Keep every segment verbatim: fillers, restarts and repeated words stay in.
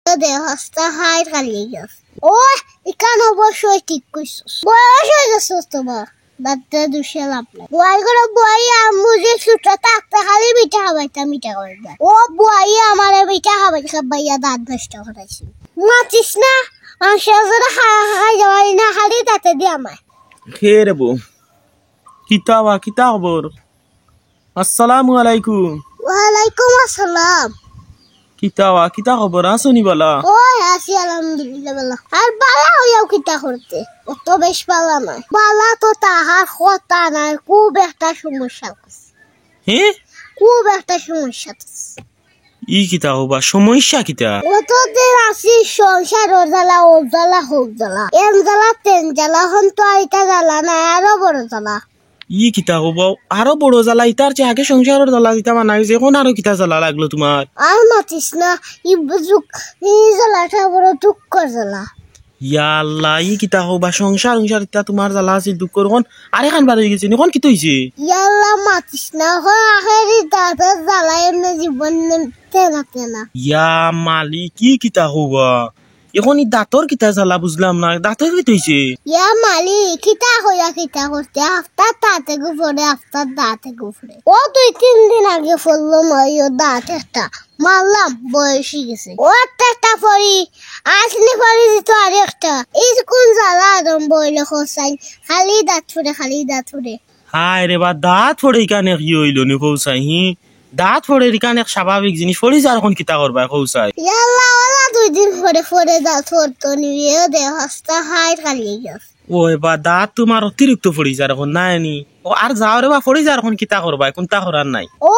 ও দে, হস্তা হাই খালি গেছে। ও, ইখান অবশ্যই ঠিক কইছস। বয়স অই গেছে তোমার। দাঁতে দুষে লাভ নাই। বুয়াই করে বুয়াই আম্মু যে ছোট থাকতে খালি মিঠা খাবাইতা, মিঠা খাবাইতা। ও বুয়াই আমারে মিঠা খাবাই খাবাইয়া দাঁত নষ্ট করাইছে। মাতিস না, মাংস জোরে খাওয়া খাই যাওয়াই না, খালি দাঁতে দি আমায়। হে রে বউ, কিতা বা, কিতা খবর? আসসালামু আলাইকুম। ওয়ালাইকুম আসসালাম। কিতা বা, কিতা খবর? আছো নি বালা? ওই আছি আলহামদুলিল্লাহ বালা। আর বালা হইয়াও কিতা করতে? অত বেশ বালা নায়। বালা তো তাহার কথা নায়, খুব একটা সমস্যা আছে। হে? খুব একটা সমস্যা আছে। ই কিতা হবা? সমস্যা কিতা? অতদিন আছি সংসারর জ্বালা, ও জ্বালা, হউক জ্বালা। এন জ্বালা, তেন জ্বালা, এখন তো আর ইটা জ্বালা নায়, আরো বড় জ্বালা। ই কিতা হবা? আরো বড় জ্বালা, ইতার চেয়ে আগে সংসারর জ্বালা দিতা মানা গেছে, এখন আরো কিতা জ্বালা লাগলো তোমার? আর মাতিস না, ই বুঝুক, ই জ্বালাটা বড় দুঃখর জ্বালা। ইয়া আল্লাহ, ই কিতা হবা? সংসার, সংসার ইতা তোমার জ্বালা আছিল দুঃখর, এখন আরেকখান বার অই গেছে নি, এখন কিতা অইছে? ইয়া আল্লাহ, মাতিস না, এখন আখেরি দাঁতর জ্বালা এমনি জীবন তেনা তেনা। ইয়া মালিক, ই কিতা হবা? এখন ই দাঁতর কিতা জ্বালা বুঝলাম না, দাঁতর কিতা অইছে? ইয়া মালিক, কিতা কইয়া কিতা করতে? আফতার দাঁতে গু পড়ে, আফতার দাঁতে গু পড়ে। ও দুই তিন দিন আগে পড়লো মাইও দাঁত একটা, মারলাম, বয়স অই গেছে। ও একটা একটা পড়ি, আসলে পড়ি দিত আরেকটা। ই কোন জ্বালা আরম্ভ অইলো কও চাই, খালি দাঁত পড়ে, খালি দাঁত পড়ে। হায় রে বা, দাঁত পড়ে ইখান এক ই অইলো নি কও চাই, হি? দাঁত পড়ে ইখান এক স্বাভাবিক জিনিস, পড়ি যার এখন কিতা করবায় কও চাই? ইয়াল্লা, ওলা দুই দিন পরে পরে দাঁত পড়তো নি, এ দে হস্তা হাই খালি গেছে। ওই বা, দাঁত তোমার অতিরিক্ত পড়ি যার এখন, নায় নি? ও আর যাও রে বা, পড়ি যার এখন কিতা করবায়, কুন্তা করার নাই। ও,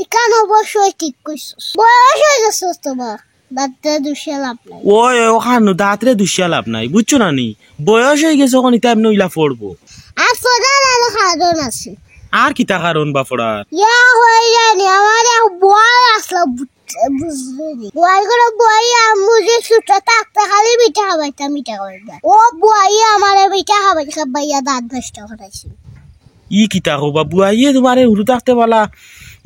ইখান অবশ্যই ঠিক কইছস। বয়স অই গেছে তোমার। দাঁতরে দুষিয়া লাভ নাই। ওই, ওই, ওখানো দাঁতরে দুষিয়া লাভ নাই, বুঝছো না নি? বয়স অই গেছে, অখন ইতা এমনে অইলা পড়বো। আর পড়ার আরো কারণ আছে। আর কিতা কারণ বা পড়ার? ইয়া অই যায় নি, আমার এক বুয়াই আসলো, বুঝ-, বুঝলি নি? বুয়াই করে বুয়াই আম্মু যে ছোট থাকতে খালি মিঠা খাবাইতা, মিঠা খাবাইতা। ও বুয়াই আমারে মিঠা খাবাই খাবাইয়া দাঁত নষ্ট করাইছে। ই কিতা কও বা, বুয়াইয়ে তোমারে হুরু থাকতে বালা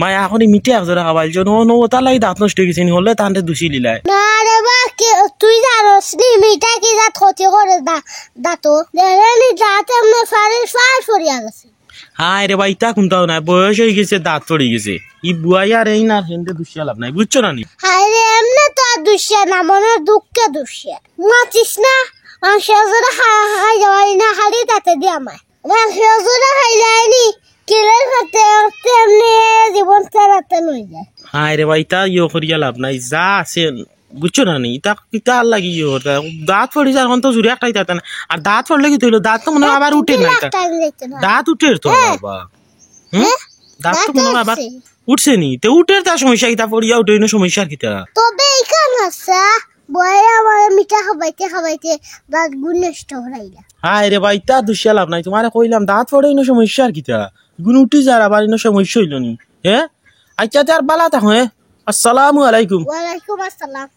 মায়া করি মিঠা একজোড়া খাবাইলছে, নো, নো, ওটার লাগি দাঁত নষ্ট অই গেছে নি, হলে তানরে দুষি লিলায়। না রে বা, কে, তুই জানোস নি মিঠা কি জাত ক্ষতি করে দা-, দাঁতো? দেখে নি দাঁত এমনে ফাড়ি ফাড় পড়িয়া গেছে। হায় রে বা, ইতা কুন্তাও নায়, বয়স অই গেছে, দাঁত পড়ি গেছে। ই বুয়াই আর এই না, হেনরে দুষিয়া লাভ নাই, বুঝছো না নি? হায় রে, এমনে তো আর দুষিয়া না, মনের দুঃখে দুষিয়া। মাতিস না, মাংস জোরে খাওয়া খাই যাওয়াই না, খালি দাঁতে দি আমায়। মাংস জোরে খাইলায় নি, কিলের করতে করতে এমনে জীবন চালাতে লই যায়। হায় রে বা, ইতা ইয়ে করিয়া লাভ নাই, যা আছে, বুঝছো না নি? ইতা, ইতা আর লাগি ইয়ে করতে, দাঁত পড়ি যার অখন তো জুরে একটাই দাঁত না। আর দাঁত পড়লে কিতা অইলো? দাঁত তো মনে হয় আবার উঠে না, ইতা। দাঁত উঠের তো আবার। হুম? হ্যাঁ? দাঁত তো মনে হয় আবার উঠছে নি। তে উঠের তার সমস্যা কিতা? পড়িয়া উঠে, ইনো সমস্যার কিতা? তবে ইখান আছে, বয়ে আমার মিঠা খাবাইতে খাবাইতে দাঁত গুণ নষ্ট করাইলা। হায় রে বা, ইতা দুষিয়া লাভ নাই। তোমারে কইলাম, দাঁত পড়ে, ইনো সমস্যার কিতা? গুণ উঠি যার, আবার ইনো সমস্যা অইলো নি। হ্যাঁ? আচ্ছা, তে আর বালা থাকো, হ্যাঁ? আসসালামু আলাইকুম। ওয়ালাইকুম আসসালাম।